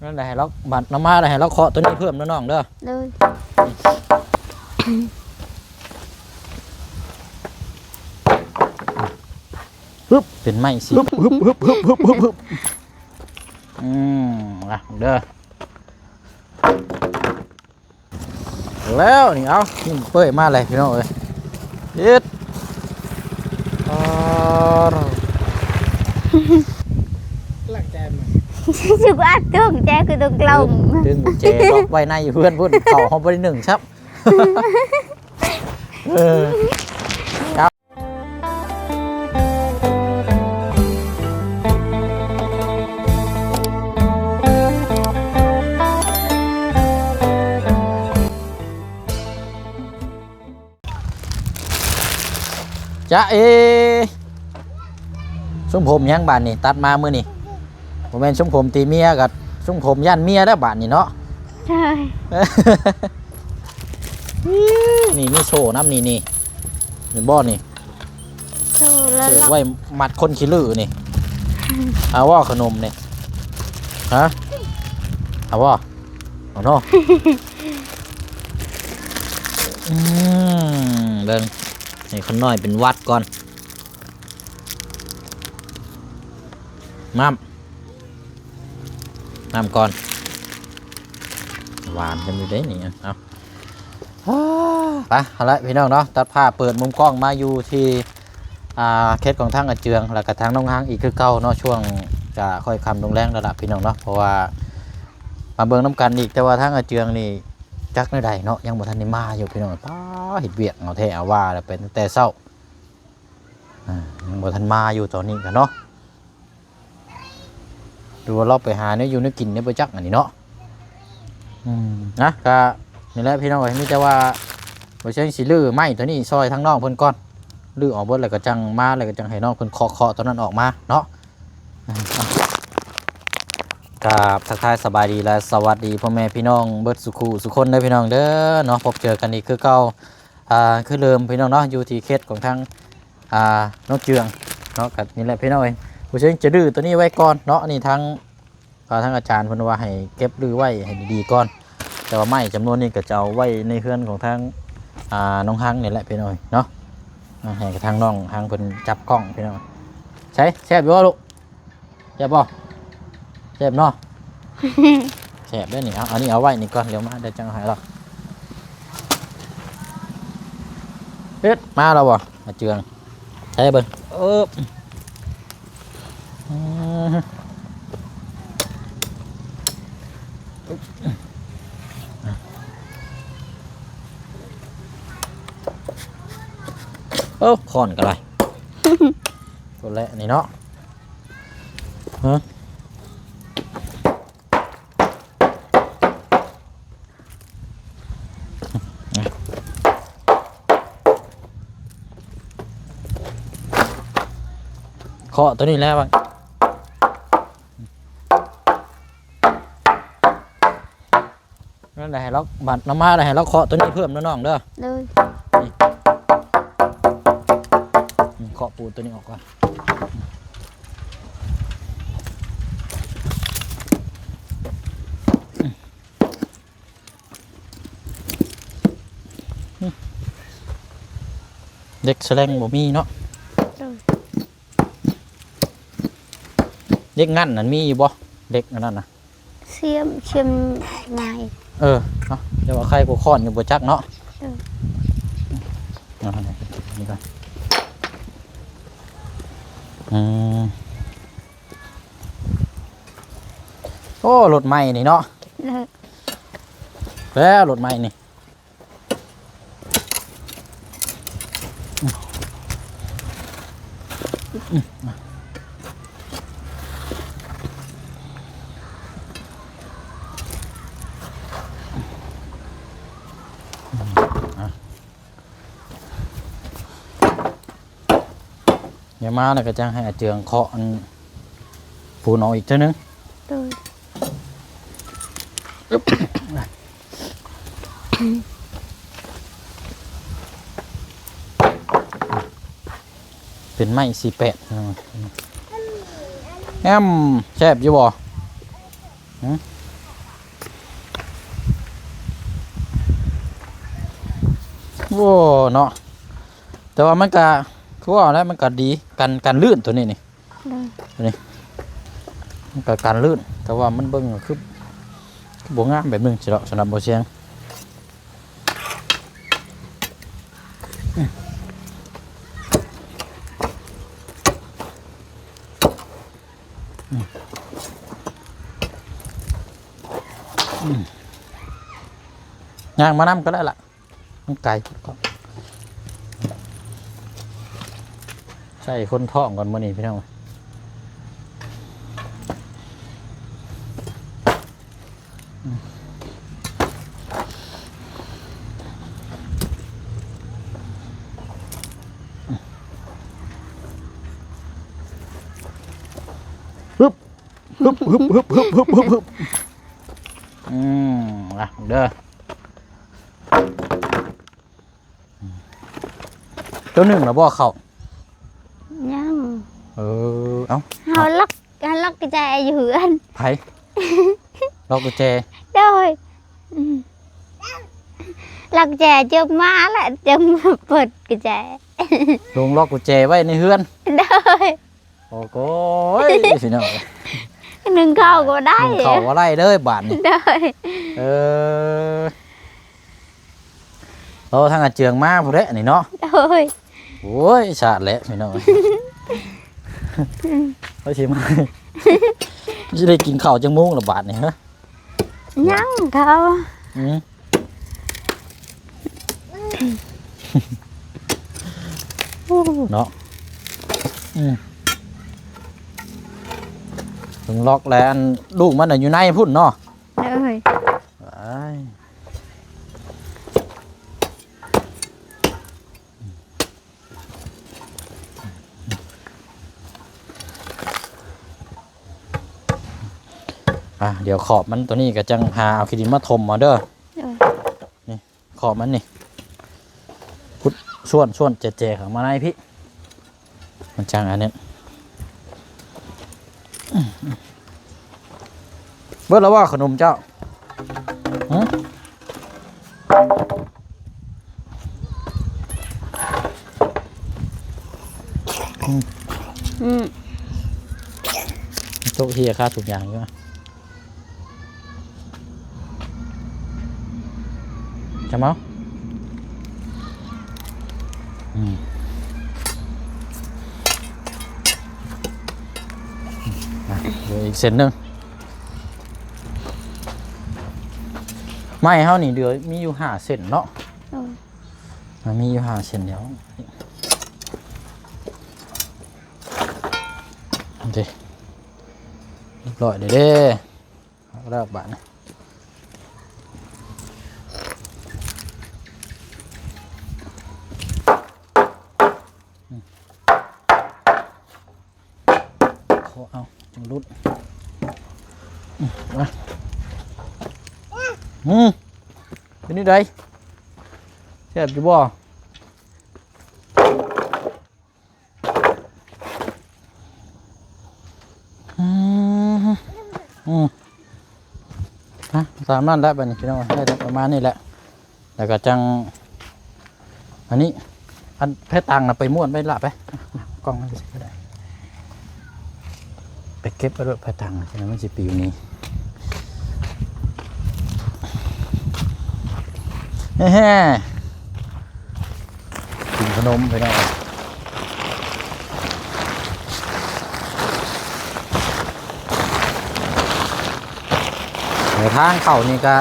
ນັ້ນແຫຼະ ໃຫ້ລາວ ບັດນຳມາແລ້ວໃຫ້ລາວເຄາະໂຕນີ້ເພີ່ມເດີນ້ອງເດີ. ໂດຍ. ຮຶບ ເປັນໄມ້ຊິ ຮຶບ ຮຶບ ຮຶບ ຮຶບ ຮຶບ ຮຶບ ອືມ ນະເດີ. ແລ້ວນີ້ ເອົາ ຍິງເປີຍມາເລີຍພີ່ນ້ອງເອີຍ. ເຮັດ ອໍ ລັກແຈມ ສຸກອັດຕົງແຈຄືຕົງເກົ່າ ດຶງກຸນແຈລັອກໄວ້ໃນເຮືອນພຸ້ນ ເຂົ້າເຮົາບໍ່ໄດ້ໜຶ້ງຊ້ຳ. ເອີ ຈ໊ະເອ ຊົງຜົມຫຍັງບາດນີ້ ຕັດມາມື້ນີ້? ບໍ່ແມ່ນຊົງຜົມຕີເມຍ ກະຊົງຜົມຢ້ານເມຍແລ້ວບາດນີ້ເນາະ. ໃຊ່ ນີ້ມີໂສ້ນຳ ນີ້ ນີ້ ເຫັນບໍ່ນີ້? ໂອ້ ແລ້ວ ໂອ້ ໄວ້ມັດຄົນຂີ້ລື້ນີ້. ອືມ ເອົາບໍ່ຂະໜົມນີ້? ຮະ ເອົາບໍ່? ເອົາເນາະ. ອືມ ເບິ່ງ ໃຫ້ຂະນ້ອຍເປັນຫວັດກ່ອນ. ນ້ຳ ນ້ຳກ່ອນ ຫວານກັນຢູ່ເດ້ນີ້. ເອົາ ໄປ ເອົາລະພີ່ນ້ອງເນາະ ຕັດພາບເປີດມຸມກ້ອງມາຢູ່ທີ່ ອ່າ ເຂດຂອງທາງອາເຈືອງ ແລ້ວກະທາງນ້ອງຮັງອີກຄືເກົ່າເນາະ. ຊ່ວງກະຄ່ອຍຄ່ຳລົງແລງແລ້ວລະພີ່ນ້ອງເນາະ ເພາະວ່າມາເບິ່ງນຳກັນອີກ ແຕ່ວ່າທາງອາເຈືອງນີ້ຈັກແນວໃດເນາະ ຍັງບໍ່ທັນໄດ້ມາຢູ່ພີ່ນ້ອງ. ປ້າ ເຮັດວຽກເອົາແທ້ເອົາວ່າແລ້ວ ໄປຕັ້ງແຕ່ເຊົ້າ ອ່າ ຍັງບໍ່ທັນມາຢູ່ຕອນນີ້ກະເນາະ. ຫຼືວ່າລາວໄປຫາແນວຢູ່ແນວກິນແນວ ບໍ່ຈັກອັນນີ້ເນາະ. ອືມ ນະ ກະນີ້ແຫຼະພີ່ນ້ອງເອີຍ ມີແຕ່ວ່າບໍ່ເຊີງຊິຮື້ໄມ້ໂຕນີ້ຊ່ອຍທາງນ້ອງເພິ່ນກ່ອນ ຮື້ອອກເບິດແລ້ວກະຈັ່ງມາ ແລ້ວກະຈັ່ງໃຫ້ນ້ອງເພິ່ນເຄາະໆໂຕນັ້ນອອກມາເນາະ. ກາບທັກທາຍສະບາຍດີ ແລະ ສະຫວັດດີພໍ່ແມ່ພີ່ນ້ອງເບິດສູ່ຄູ່ສູ່ຄົນເດີພີ່ນ້ອງເດີເນາະ. ພົບເຈີກັນອີກຄືເກົ່າ ອ່າ ຄືເດີມພີ່ນ້ອງເນາະ ຢູ່ທີ່ເຂດຂອງທາງ ອ່າ ນ້ອງເຈືອງເນາະ. ກະນີ້ແຫຼະພີ່ນ້ອງເອີຍ ຜູ້ເຊີງຈະດື້ໂຕນີ້ໄວ້ກ່ອນເນາະ. ອັນນີ້ທາງ ກໍທາງອາຈານເພິ່ນວ່າໃຫ້ເກັບຮື້ໄວ້ໃຫ້ດີໆກ່ອນ ແຕ່ວ່າໄມ້ຈຳນວນນີ້ກໍຈະເອົາໄວ້ໃນເຮືອນຂອງທາງ ອ່າ ນ້ອງຮັງນີ້ແຫຼະພີ່ນ້ອງເນາະ. ໃຫ້ທາງນ້ອງຮັງເພິ່ນຈັບກ້ອງພີ່ນ້ອງ. ໃສ ແຊບຢູ່ບໍ່ລູກ? ແຊບບໍ່? ແຊບເນາະ ແຊບເດ້ນີ້. ເອົາ ອັນນີ້ເອົາໄວ້ນີ້ກ່ອນ ດຽວມາ ດຽວຈັ່ງໃຫ້ລາວ. ເຮັດ ມາແລ້ວບໍ່ ອາເຈືອງ? ໃສ່ເບິ່ງ ເອີ ອືມ ໂອ້ ຄ້ອນກໍໄດ້ ໂຕແລະນີ້ເນາະ. ຮະ ເຄາະໂຕນີ້ແລ້ວ ນັ້ນແຫຼະ ໃຫ້ລາວ ບັດນຳມາແລ້ວໃຫ້ລາວເຄາະໂຕນີ້ເພີ່ມເດີນ້ອງເດີ. ໂດຍ. ນີ້ ນີ້ ເຄາະປູໂຕນີ້ອອກກ່ອນ. ເຫຼັກສະແລັງບໍ່ມີເນາະ. ໂດຍ. ເຫຼັກງັນນັ້ນມີຢູ່ບໍ່? ເຫຼັກອັນນັ້ນນະ ສຽມ ສຽມງ່າຍ. ເອີ ເນາະ ແຕ່ວ່າໄຄກວ່າຄ້ອນຢູ່ບໍ່ຈັກເນາະ. ເອີ ເອົາອັນນີ້ກ່ອນ. ອືມ ໂອ້ ລົດໃໝ່ນີ້ເນາະ. ເອີ ແລ້ວລົດໃໝ່ນີ້. ດຽວມາແລ້ວກໍຈັ່ງໃຫ້ອາເຈືອງເຄາະອັນປູນອອກອີກເທື່ອໜຶ່ງ. ໂດຍ. ອຶບ ເປັນໄມ້ສີ່ແປດ. ແອມ ແຊບຢູ່ບໍ່? ຫື? ໂອ້ ເນາະ ແຕ່ວ່າມັນກະ ຄືວ່າແລ້ວ ມັນກະດີ ກັນ ກັນລື່ນໂຕນີ້ນີ້ ໂດຍ ໂຕນີ້ ມັນກະກັນລື່ນ ແຕ່ວ່າມັນເບິ່ງຄື ຄືບໍ່ງາມແບບໜຶ່ງຊິເນາະ ສຳລັບບໍ່ສຽງ. ຍ່າງມານຳກໍໄດ້ລະ ມັນໄກ ໃສ່ຄົນທ້ອງກ່ອນມື້ນີ້ພີ່ນ້ອງ. ອືມ ລະເດີ ໂຕໜຶ່ງລະບໍ່ເຂົ້າ? ຍັງ ເອີ ເອົ້າ ເຮົາລັອກ ເຮົາລັອກກະແຈຢູ່ເຮືອນ. ໃຜ? ລັອກກະແຈ? ໂດຍ ອືມ ລັອກກະແຈຈຶ່ງມາລະ ຈຶ່ງມາເປີດກະແຈ ລົງລັອກກະແຈໄວ້ໃນເຮືອນ. ໂດຍ ໂອ້ໂກຍ ພີ່ນ້ອງ ໜຶ້ງເຂົ້າກໍບໍ່ໄດ້ ໜຶ້ງເຂົ້າບໍ່ໄດ້ເລີຍບາດນີ້. ໂດຍ ເອີ ໂອ້ ທາງອາເຈືອງມາພຸ້ນແຫຼະນີ້ເນາະ. ໂດຍ ໂອ້ຍ ຊາດແຫຼະພີ່ນ້ອງ ເຮົາຊິມາ ຊິໄດ້ກິນເຂົ້າຈັກໂມງລະບາດນີ້ ຮະ? ຍັງເຂົາ ອືມ ໂອ້ ເນາະ ອືມ ເບິ່ງລັອກແລ້ວ ອັນລູກມັນນະຢູ່ໃນພຸ້ນເນາະ. ເອີຍ ອ່າ ດຽວຂອບມັນໂຕນີ້ກໍຈັ່ງຫາເອົາຂີ້ດິນມາຖົມເອົາເດີ. ໂດຍ ນີ້ ຂອບມັນນີ້ ຂຸດ ຊ້ວນ ຊ້ວນແຈໆ ເຂົ້າມາໃນພີ້ ມັນຈັ່ງອັນນັ້ນ. ເບິດແລ້ວບໍ່ຂະໜົມເຈົ້າ? ຫື? ອືມ ອືມ ໂຕະເຮຍຄາທຸກຢ່າງຢູ່. ຈະເມົາ ອືມ ອ່ະ ເຫຼືອອີກເສັ້ນໜຶ່ງ. ໄມ້ເຮົານີ້ເຫຼືອມີຢູ່ຫ້າເສັ້ນເນາະ. ໂດຍ ອ່ະ ມີຢູ່ຫ້າເສັ້ນດຽວ. ໂອເຄ ຮຽບຮ້ອຍເດ້. ເອົາແລ້ວບາດນີ້ ຂໍເອົາຈັ່ງຫຼຸດ ອືມ ມາ ອືມ ເປັນຈັ່ງໃດ ແຊບຢູ່ບໍ່? ອືມ ອືມ ອ່ະ ຕາມນັ້ນແຫຼະ ບາດນີ້ພີ່ນ້ອງ ໄດ້ປະມານນີ້ແຫຼະ ແລ້ວກໍຈັ່ງ ອັນນີ້ ອັນແພຕັງນະ ໄປມ້ວນໄວ້ລະ ໄປ ກ້ອງມັນຊິໄດ້ ໄປເກັບເອົາໂລດ ແພຕັງ ມັນຊິປິວໜີ. ແຮ ກິນຂະໜົມພີ່ນ້ອງ. ແນວທາງເຂົ້ານີ້ກະ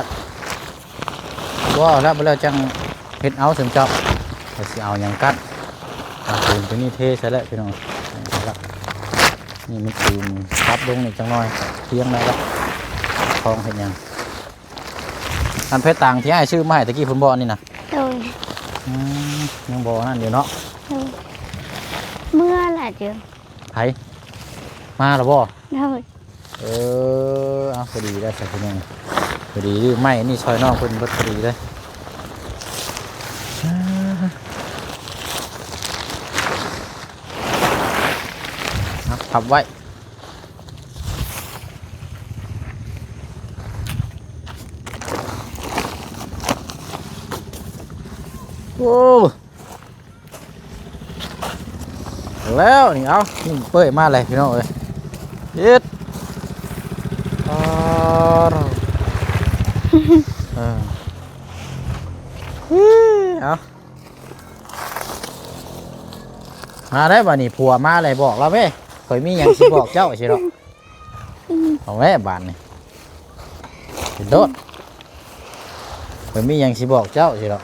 ບໍ່ແລ້ວ ບໍ່ແລ້ວຈັ່ງເຮັດເອົາ ເຊິ່ງເຈົ້າວ່າຊິເອົາຫຍັງກັນ. ເອົາປູນຕົວນີ້ເທໃສ່ແລ້ວພີ່ນ້ອງ. ນີ້ມັນປູນປັບລົງນີ້ຈັກໜ່ອຍ ທຽງໄດ້ແລ້ວ ຄອງເຮັດຫຍັງ. ອັນແພຕັງທີ່ອ້າຍຊື້ມາໃຫ້ຕະກີ້ພຸ້ນບໍ່ ອັນນີ້ນະ? ໂດຍ ອືມ ຍັງບໍ່ນັ້ນຢູ່ເນາະ. ໂດຍ ເມື່ອລະເຈີ ໃຜ ມາລະບໍ່? ໂດຍ ເອີ ເອົາ ພໍດີໄດ້ຊະພີ່ນ້ອງ ພໍດີ ໄມ້ນີ້ຊ່ອຍນ້ອງເພິ່ນເບິດພໍດີເລີຍ. ເອົາ ພັບໄວ້. ໂອ້ ໂອ້ ແລ້ວນີ້ ເອົາ ນີ້ເປີດມາເລີຍພີ່ນ້ອງເອີຍ ເຮັດ ອາ ເອີ ເອົາ ມາໄດ້ບັດນີ້ ຜົວມາແລ້ວ ບອກລາວເວີຍ ຂ້ອຍມີຫຍັງຊິບອກເຈົ້າ ຊິດອກ ເອົາແລ້ວບາດນີ້ ເປັນໂດດ ຂ້ອຍມີຫຍັງຊິບອກເຈົ້າ ຊິດອກ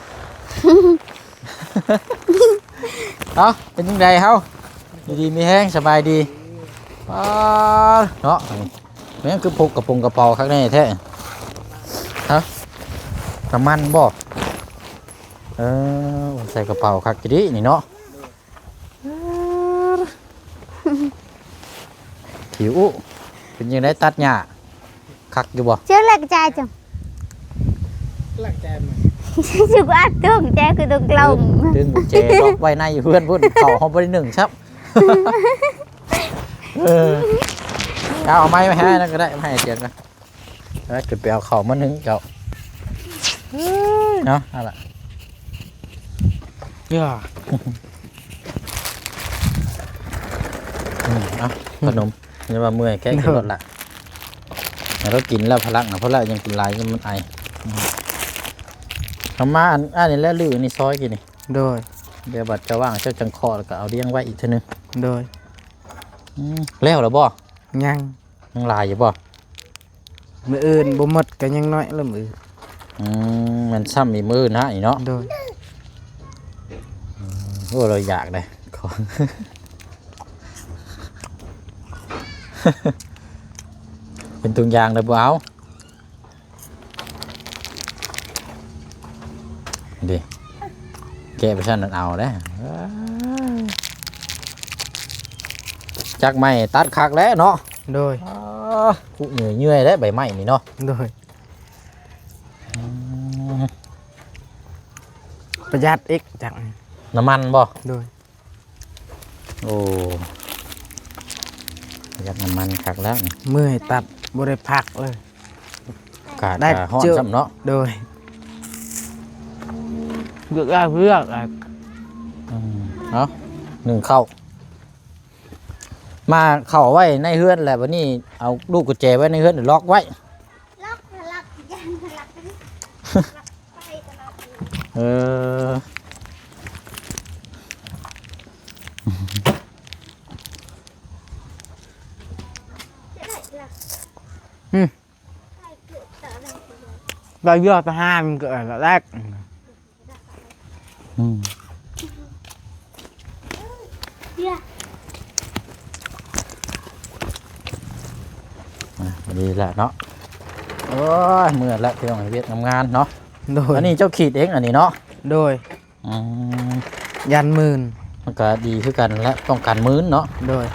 ເອົ້າ ເປັນຈັ່ງໃດເຮົາ ຢູ່ດີມີແຮງ ສະບາຍດີ ອາ ເນາະ ແມ່ນຄືພົກກະໂປງກະເປົາຄັກແນ່ແທ້ ຮະ ນ້ຳມັນບໍ່? ເອີ ໃສ່ກະເປົາຄັກອີ່ຫຼີນີ້ເນາະ ຜິວ ເປັນຈັ່ງໃດ ຕັດຫຍ້າຄັກຢູ່ບໍ່? Trước lắc chai chồng. Lắc chai mà. Chụp át tông chai cứ tông ເອີ lông. ດຶງກຸນແຈລັອກໄວ້ໃນເຮືອນພຸ້ນ ເຂົ້າເຮົາບໍ່ໄດ້ໜຶ້ງຊ້ຳ ເອີ ເອົາໄມ້ມາໃຫ້ນັ້ນກໍໄດ້ ມາໃຫ້ອາຈຽນກ່ອນ ແລ້ວຈະໄປເອົາເຂົ້າມາໜຶ້ງເຈົ້າ ເອີ ເນາະ ເອົາລະ ຢ່າ ອືມ ເອົາ ຂະໜົມ ຢ່າວ່າເມື່ອຍ ແກະກິນໂລດລະ ໃຫ້ລາວກິນແລ້ວພະລັກນະ ເພາະລາວຍັງກິນຫຼາຍ ມັນໄອ ອືມ ເອົາມາ ອັນ ອັນນີ້ແຫຼະ ຫຼືອັນນີ້ຊອຍກິນນີ້ ໂດຍ ດຽວບັດຈະວ່າງເຈົ້າຈັ່ງເຄາະ ແລ້ວກໍເອົາລຽງໄວ້ອີກເທື່ອໜຶ່ງ ໂດຍ ອືມ ແລ້ວລະບໍ່? ຍັງ ຍັງຫຼາຍຢູ່ບໍ່? ມື້ອື່ນບໍ່ໝົດກໍຍັງນ້ອຍລະມື້ອື່ນ ອືມ ແມ່ນຊ້ຳອີກມື້ອື່ນນະ ນີ້ເນາະ ໂດຍ ອືມ ໂອ້ ລາວຢາກເດ້ ເປັນທຸງຢາງເດ້ ບໍ່ເອົາ ເດ້ ແກະໄປຊັ້ນນັ້ນເອົາເດ້ ຈັກໄມ້ຕັດຄັກແລ້ວເນາະ ໂດຍ ອາ ຄຸເຫຍື່ອຍເຫຍື່ອຍແລ້ວໃບໄມ້ນີ້ເນາະ ໂດຍ ອືມ ປະຢັດອີກຈັກ ນ້ຳມັນບໍ່? ໂດຍ ໂອ້ ປະຢັດນ້ຳມັນຄັກແລ້ວນີ້ ເມື່ອຍຕັດບໍ່ໄດ້ພັກເລີຍ ອາກາດກໍຮ້ອນຊ້ຳເນາະ ໂດຍ ເລືອກເລືອກ ອືມ ເອົາ ໜຶ້ງເຂົ້າ ມາເຂົ້າໄວ້ໃນເຮືອນແລ້ວ ບັດນີ້ເອົາລູກກຸນແຈໄວ້ໃນເຮືອນ ລັອກໄວ້ ລັອກ ລັອກ ຍັງລັອກ ລັອກໄປຕະຫຼອດ ເອີ ອືມ ໄດ້ເຍອະທະຫານກໍແລກ ອືມ ອ່ະ ດີແລ້ວເນາະ ໂອ້ຍ ເມື່ອຍແລ້ວ ພີ່ນ້ອງ ວຽກງານເນາະ ໂດຍ ອັນນີ້ເຈົ້າຂີດເອງ ອັນນີ້ເນາະ ໂດຍ ອືມ ຢ້ານມື່ນ ມັນກໍດີຄືກັນແຫຼະ ປ້ອງກັນມື່ນເນາະ ໂດຍ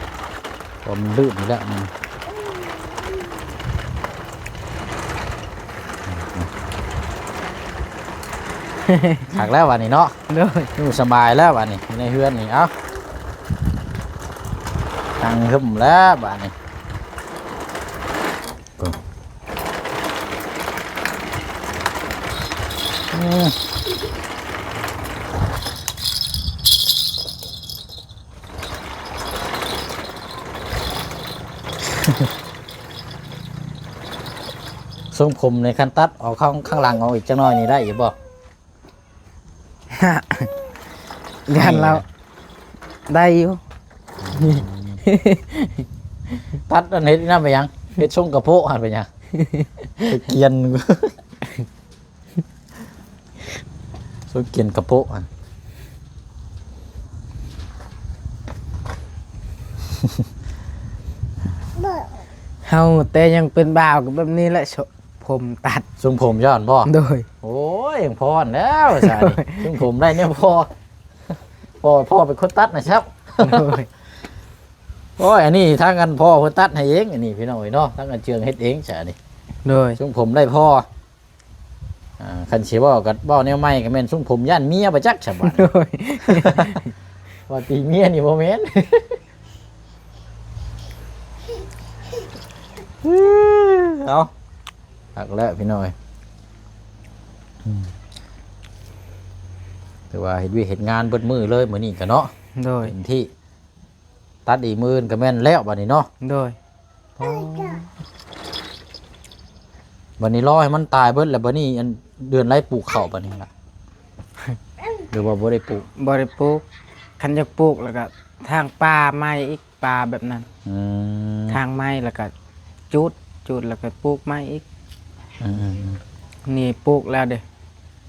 ຄວາມລື່ນນີ້ແຫຼະ ອືມ ຄັກແລ້ວບາດນີ້ເນາະ ໂດຍ ຢູ່ສະບາຍແລ້ວບາດນີ້ ຢູ່ໃນເຮືອນນີ້ ເອົ້າ ນັ່ງຫຶມແລ້ວບາດນີ້ ອືມ ຊົງຜົມໃນ ຄັນຕັດເອົາຂ້າງ ຂ້າງຫຼັງອອກອີກຈັກໜ້ອຍນີ້ໄດ້ຢູ່ບໍ່? ຢ້ານລາວ ໄດ້ຢູ່ ຕັດອັນເຮັດນັ້ນໄປຫຍັງ? ເຮັດຊົງກະໂປະຫັ້ນໄປຫຍັງ? ໄປກຽນ ຊົງກຽນກະໂປະຫັ້ນ ເຮົາແຕ່ຍັງເປັນບ່າວກໍແບບນີ້ແຫຼະ ຊົງ ຜົມຕັດ ຊົງຜົມຍ້ອນບໍ່? ໂດຍ ໂອ້ຍ ຍັງພໍແລ້ວຊະນີ້ ຊົງຜົມໄດ້ແນວພໍ ພໍ່ ພໍ່ເປັນຄົນຕັດນະຄັບ ໂດຍ ໂອ້ຍ ອັນນີ້ທາງອັນພໍ່ເພິ່ນຕັດໃຫ້ເອງ ອັນນີ້ພີ່ນ້ອງເອີຍເນາະ ທາງອັນເຈືອງເຮັດເອງຊະນີ້ ໂດຍ ຊົງຜົມໄດ້ພໍ່ ອ່າ ຄັນຊິເວົ້າກໍເວົ້າແນວໃໝ່ກໍແມ່ນຊົງຜົມຢ້ານເມຍບໍ່ຈັກຊະບາດ ໂດຍ ວ່າຕີເມຍນີ້ບໍ່ແມ່ນ ເອົາ ຄັກແລ້ວພີ່ນ້ອງເອີຍ ອືມ ຖືວ່າເຮັດວຽກເຮັດງານເບິດມື້ເລີຍມື້ນີ້ກະເນາະ. ໂດຍ ເຕັມທີ່. ຕັດອີກມື້ອື່ນກະແມ່ນແລ້ວບາດນີ້ເນາະ. ໂດຍ. ອໍ ບາດນີ້ລໍໃຫ້ມັນຕາຍເບິດແລ້ວ ບາດນີ້ອັນເດືອນໄລປູກເຂົ້າບາດນີ້ລະ ຫຼືວ່າບໍ່ໄດ້ປູກ? ບໍ່ໄດ້ປູກ. ຄັນຢາກປູກແລ້ວກະຖາງປ່າໃໝ່ອີກ ປ່າແບບນັ້ນ. ອືມ ຖາງໃໝ່ແລ້ວກະຈູດ ຈູດແລ້ວກະປູກໃໝ່ອີກ. ອືມໆໆ ນີ້ປູກແລ້ວເດ້.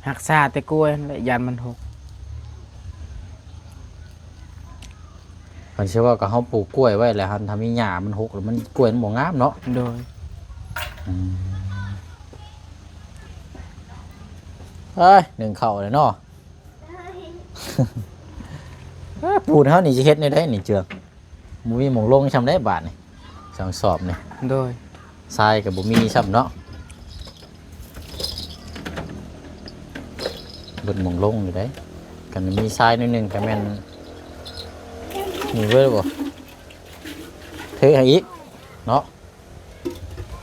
ຮັກສາແຕ່ກ້ວຍຫັ້ນແຫຼະ ຢ້ານມັນຫົກ. ຄັນຊິວ່າກໍເຮົາປູກກ້ວຍໄວ້ແລ້ວ ຄັນຖ້າມີຫຍ້າມັນຫົກແລ້ວ ມັນ ກ້ວຍມັນບໍ່ງາມເນາະ. ໂດຍ. ອືມ ເອີຍ ໜຶ້ງເຂົ້າແລ້ວເນາະ. ເອີຍ ປູນເຮົານີ້ຊິເຮັດແນວໃດນີ້ເຈືອງ? ບໍ່ມີໝ່ອງລົງຊ່ຳໃດບາດນີ້ ສອງສອບນີ້. ໂດຍ. ຊາຍກໍບໍ່ມີຊ່ຳເນາະ ເບິດໝ່ອງລົງຢູ່ໃດ. ຄັນມີຊາຍໜ້ອຍໜຶ່ງກໍແມ່ນ ນີ້ເວີບໍ່ ເທໃຫ້ອີກເນາະ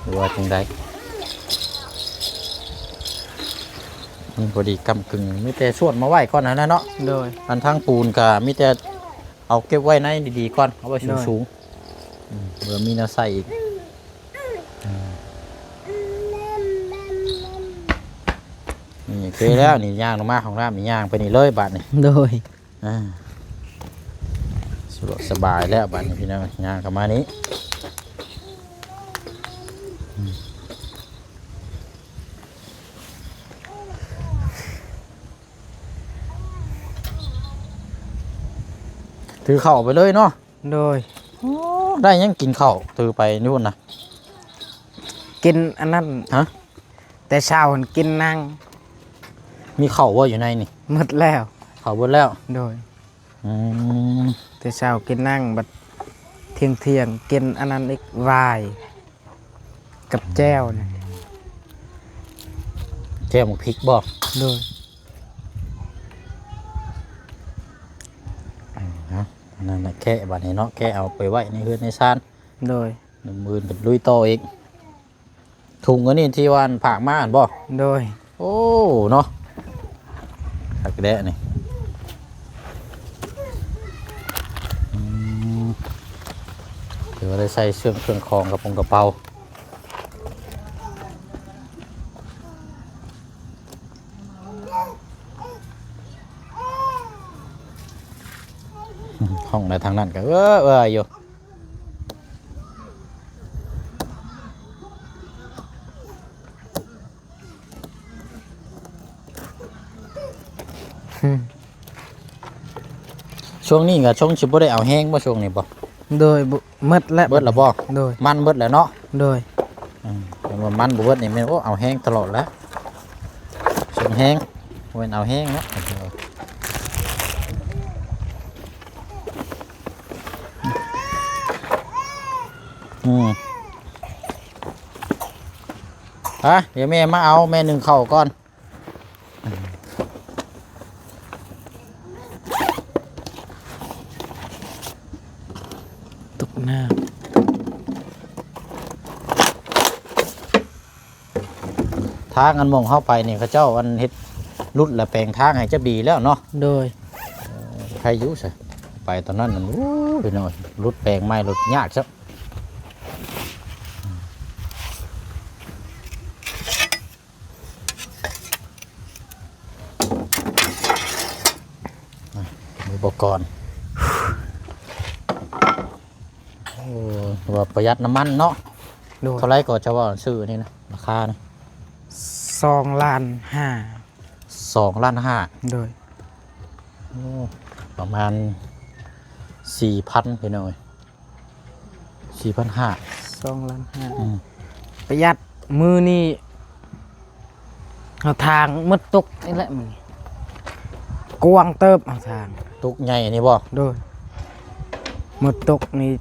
ຫຼືວ່າຈັ່ງໃດ? ມັນພໍດີກ້ຳກຶ່ງ ມີແຕ່ຊວດມາໄວ້ກ່ອນຫັ້ນນະເນາະ. ໂດຍ. ອັນທາງປູນກໍມີແຕ່ ເອົາເກັບໄວ້ໃນດີໆກ່ອນ ເອົາໄວ້ສູງໆ. ໂດຍ. ອືມ ເພື່ອມີແນວໃສ່ອີກ. ອືມ ນີ້ໂອເຄແລ້ວ ນີ້ຍ່າງລົງມາຫ້ອງນ້ຳນີ້ ຍ່າງໄປນີ້ເລີຍບາດນີ້. ໂດຍ. ອ່າ ສະດວກສະບາຍແລ້ວບາດນີ້ພີ່ນ້ອງ ຍ່າງເຂົ້າມານີ້. ອືມ ຖືເຂົ້າໄປເລີຍເນາະ. ໂດຍ. ໂອ້ ໄດ້ຫຍັງກິນເຂົ້າ ຖືໄປຢູ່ພຸ້ນນະ? ກິນອັນນັ້ນ. ຮະ? ແຕ່ເຊົ້າຫັ້ນກິນນັ່ງ. ມີເຂົ້າບໍ່ຢູ່ໃນນີ້? ໝົດແລ້ວ. ເຂົ້າເບິດແລ້ວ? ໂດຍ. ອືມ ແຕ່ເຊົ້າກິນນັ່ງ ບັດທ່ຽງໆກິນອັນນັ້ນອີກ ຫວາຍ ກັບແຈ່ວນະ. ແຈ່ວໝາກພິກບໍ່? ໂດຍ. ເອົາ ອັນນັ້ນນະ ແກະບາດນີ້ເນາະ ແກະເອົາໄປໄວ້ໃນເຮືອນໃນຊານ. ໂດຍ. ມື້ອື່ນກໍລຸຍຕໍ່ອີກ. ຖົງອັນນີ້ທີ່ວ່າຝາກມາຫັ້ນບໍ່? ໂດຍ. ໂອ້ ເນາະ ຄັກແດ່ນີ້. ອືມ ຖືວ່າໄດ້ໃສ່ເຄື່ອງ ເຄື່ອງຂອງ ກະປົງກະເປົາ. ຫ້ອງໃນທາງນັ້ນກໍເອີໆຢູ່. ຊ່ວງນີ້ກໍຊົງຊິບໍ່ໄດ້ເອົາແຮງບໍ່ ຊ່ວງນີ້ບໍ່? ໂດຍ. ໝົດແລ້ວ ເບິດແລ້ວບໍ່? ໂດຍ. ມັນເບິດແລ້ວເນາະ? ໂດຍ. ອືມ ຄັນວ່າມັນບໍ່ເບິດນີ້ແມ່ນ ໂອ້ ເອົາແຮງຕະຫຼອດແລ້ວ ຊົງແຮງ ບໍ່ແມ່ນເອົາແຮງເນາະ. ອືມ ອະ ດຽວແມ່ມາເອົາ ແມ່ໜຶ້ງເຂົ້າກ່ອນ. ຕົກນ້ຳ. ທາງອັນໝ່ອງເຮົາໄປນີ້ ເຂົາເຈົ້າອັນເຮັດຫຼຸດ ແລະ ແປງທາງໃຫ້ຈັກດີແລ້ວເນາະ? ໂດຍ. ເອີ ໃຄຢູ່ຊະ ໄປຕອນນັ້ນນັ້ນ ໂອ້ ພີ່ນ້ອງ ຫຼຸດແປງໃໝ່ ຫຼຸດຍາກຊະ. ອຸປະກອນ ໂອ້ ວ່າປະຢັດນ້ຳມັນເນາະ. ໂດຍ. ເທົ່າໃດກໍຈະວ່າຊື້ນີ້ນະ ລາຄານະ? ສອງລ້ານຫ້າ. ສອງລ້ານຫ້າ. ໂດຍ. ໂອ້ ປະມານສີ່ພັນ ພີ່ນ້ອງເອີຍ. ສີ່ພັນຫ້າ. ສອງລ້ານຫ້າ. ອືມ ປະຢັດ. ມື້ນີ້ເຮົາຖາງໝົດຕຸກນີ້ແຫຼະ ມື້ນີ້ກວ້າງເຕີບ ເຮົາຖາງ. ຕຸກໃຫຍ່ນີ້ບໍ່? ໂດຍ. ໝົດຕຸກນີ້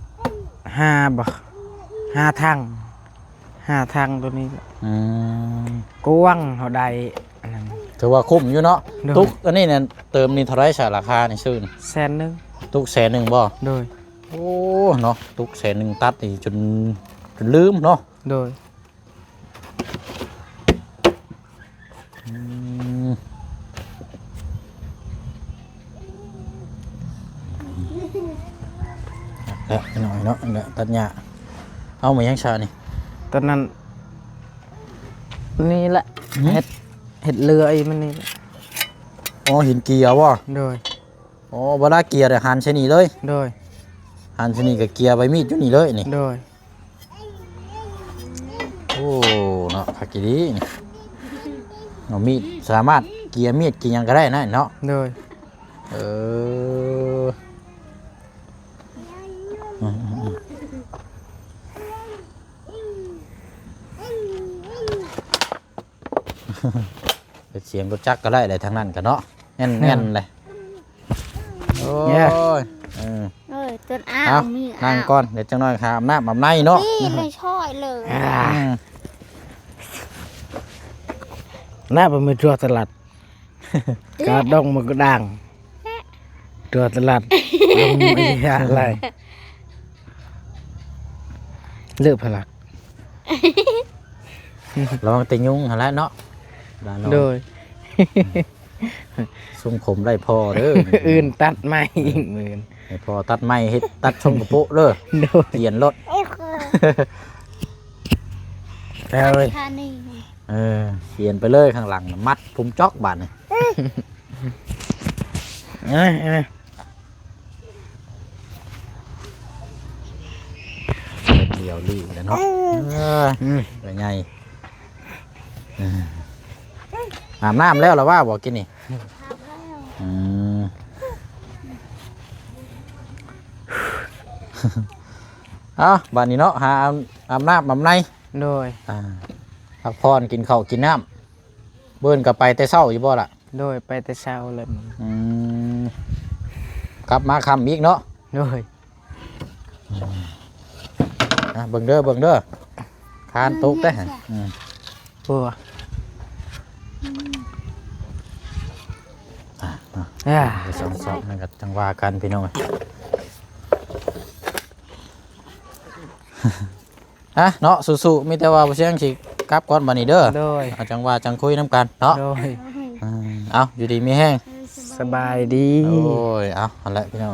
ຫ້າບໍ່ ຫ້າຖັງ ຫ້າຖັງໂຕນີ້. ອືມ ກວ້າງ ເຮົາໄດ້ອັນນັ້ນ ຖືວ່າຄຸ້ມຢູ່ເນາະ. ໂດຍ. ຕຸກອັນນີ້ນະ ເຕີມນີ້ເທົ່າໃດຊະ ລາຄານີ້ຊື້ນີ້? ແສນໜຶ່ງ. ຕຸກແສນໜຶ່ງບໍ່? ໂດຍ. ໂອ້ ເນາະ ຕຸກແສນໜຶ່ງຕັດນີ້ຈົນ ຈົນລືມເນາະ. ໂດຍ. ອືມ ນ້ອຍເນາະ ຕັດຫຍ້າ. ເອົາມາຫຍັງຊະນີ້? ຕອນນັ້ນ ນີ້ແຫຼະ ຫືມ ເຮັດ ເຮັດເລື່ອຍມັນນີ້ແຫຼະ. ອໍ ຫີນເກຍບໍ່? ໂດຍ. ອໍ ເວລາເກຍແລ້ວຫັນໃສ່ນີ້ເລີຍ? ໂດຍ. ຫັນໃສ່ນີ້ກໍເກຍໃບມີດຢູ່ນີ້ເລີຍນີ້? ໂດຍ. ໂອ້ ເນາະ ຄັກອີ່ຫຼີນີ້. ເອົາມີດ ສາມາດເກຍມີດເກຍຫຍັງກໍໄດ້ນະເນາະ? ໂດຍ. ເອີ ອືມໆໆ ເປັນສຽງລົດຈັກກໍໄດ້ແຫຼະ ທາງນັ້ນກໍເນາະ ແໜ້ນໆ ເອີ ແຫຼະ. ໂອ້ຍ ເອີ ເອີ ຈົນອ້າວ ເອົາ ມີ ນັ່ງກ່ອນ ດຽວຈັກໜ້ອຍຫາອາບນ້ຳອາບໃນເນາະ. ນີ້ ໃຫ້ຊ່ອຍເລີຍ ອືມ ນ້ຳມັນມີທົ່ວຕະຫຼາດ ກາດອງມັນກໍດ່າງ ທົ່ວຕະຫຼາດ ອືມ ອາໄລ ເລີກພະລັກ ລະວັງແຕ່ຍຸງຫັ້ນແຫຼະເນາະ. ໂດຍ. ຊົງຂົມໄດ້ພໍ່ເດີ ອື່ນຕັດໃໝ່ອີກມື້ອື່ນ ໃຫ້ພໍ່ຕັດໃໝ່ ເຮັດຕັດຊົງກະໂປະເດີ. ໂດຍ. ປ່ຽນລົດ ເອີ ເອີ ປ່ຽນໄປເລີຍ ຂ້າງຫຼັງມັດພຸມຈອກບາດນີ້. ເອີ ເອີ ດຽວລີ້ແຫຼະເນາະ. ເອີ ເອີ ໃຫຍ່ ອາບນ້ຳແລ້ວລະວ່າບໍ່ກິນນີ້? ອືມ ເອົ້າ ບາດນີ້ເນາະ ຫາອາບ ອາບນ້ຳອາບໃນ. ໂດຍ. ອ່າ ພັກຜ່ອນ ກິນເຂົ້າກິນນ້ຳ. ເບິ່ນກໍໄປແຕ່ເຊົ້າຢູ່ບໍ່ລະ? ໂດຍ ໄປແຕ່ເຊົ້າເລີຍ. ອືມ ກັບມາຄ່ຳອີກເນາະ? ໂດຍ. ອ່າ ເບິ່ງເດີ ເບິ່ງເດີ ຄານຕົກເດ້. ອືມ ໂອ້ ອ່າ ອ່າ ສອງສອບນັ້ນກໍຈັ່ງວ່າກັນ ພີ່ນ້ອງ. ອ່ະເນາະ ສູ້ໆ ມີແຕ່ວ່າບໍ່ຊຽງຊິກັບກ່ອນບັດນີ້ເດີ. ໂດຍ. ເອົາ ຈັ່ງວ່າຈັ່ງຄຸຍນຳກັນເນາະ. ໂດຍ. ອືມ ເອົາ ຢູ່ດີມີແຮງ ສະບາຍດີ. ໂອ້ຍ ເອົາ ຫັ້ນແຫຼະພີ່ນ້ອງ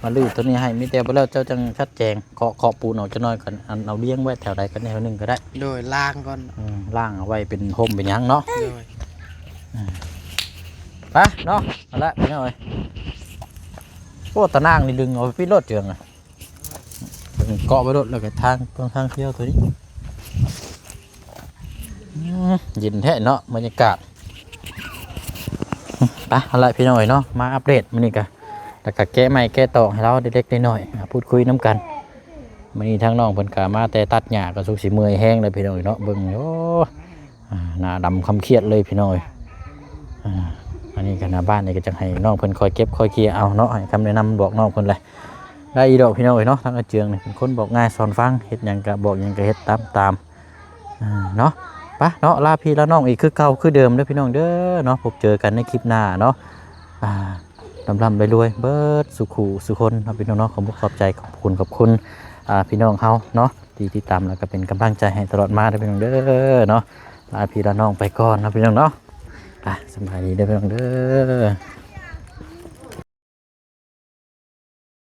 ມາລື້ຕົວນີ້ໃຫ້ ມີແຕ່ບໍ່ແລ້ວເຈົ້າຈັ່ງຊັດແຈງ ເຄາະ ເຄາະປູນອອກຈັກໜ້ອຍກ່ອນ ອັນ ເອົາລຽງໄວ້ແຖວໃດກໍແນວໜຶ່ງກໍໄດ້. ໂດຍ ລ້າງກ່ອນ ອືມ ລ້າງເອົາໄວ້ເປັນຮົ່ມເປັນຫຍັງເນາະ. ໂດຍ. ອ່າ ໄປເນາະ ຫັ້ນແຫຼະພີ່ນ້ອງເອີຍ. ໂອ້ ຕາໜ່າງນີ້ດຶງເອົາໄປປິດໂລດເຈື່ອງນະ. ເກາະໄວ້ໂລດ ແລ້ວກໍທາງ ເບື້ອງທາງທ່ຽວຕົວນີ້. ອືມ ເຢັນແທ້ເນາະ ບັນຍາກາດ. ໄປ ເອົາລະພີ່ນ້ອງເອີຍເນາະ ມາອັບເດດມື້ນີ້ກະ ແລ້ວກະແກະໄມ້ແກະຕອກໃຫ້ລາວເລັກໆນ້ອຍໆ ອ່າ ພູດຄຸຍນຳກັນ. ມື້ນີ້ທາງນ້ອງເພິ່ນກະມາແຕ່ຕັດຫຍ້າ ກະສຸກຊິເມື່ອຍແຮງເລີຍພີ່ນ້ອງເອີຍເນາະ. ເບິ່ງ ໂອ້ ອ່າ ໜ້າດຳຄຳຄຽດເລີຍພີ່ນ້ອງເອີຍ. ອ່າ ອັນນີ້ກໍໜ້າບ້ານນີ້ກໍຈັ່ງໃຫ້ນ້ອງເພິ່ນຄອຍເກັບຄອຍເກຍເອົາເນາະ ໃຫ້ຄຳແນະນຳບອກນ້ອງເພິ່ນແຫຼະ. ໄດ້ອີ່ດອກພີ່ນ້ອງເອີຍເນາະ ທາງອາເຈືອງນີ້ເປັນຄົນບອກງ່າຍສອນຟັງ ເຮັດຫຍັງກໍບອກຫຍັງກໍເຮັດຕາມໆ. ອ່າ ເນາະ ໄປເນາະ ລາພີ່ລານ້ອງອີກຄືເກົ່າຄືເດີມເດີພີ່ນ້ອງເດີເນາະ. ພົບເຈີກັນໃນຄລິບໜ້າເນາະ. ອ່າ ລ່ຳໆລວຍໆເບິດສູ່ຄູ່ສູ່ຄົນເນາະ ພີ່ນ້ອງເນາະ. ຂອບອົກຂອບໃຈ ຂອບຄຸນຂອບຄຸນ ອ່າ ພີ່ນ້ອງເຮົາເນາະ ທີ່ຕິດຕາມ ແລ້ວກໍເປັນກຳລັງໃຈໃຫ້ຕະຫຼອດມາເດີພີ່ນ້ອງເດີເນາະ. ລາພີ່ລານ້ອງໄປກ່ອນເນາະພີ່ນ້ອງເນາະ. ອ່າ ສະບາຍດີເດີພີ່ນ້ອງເດີ.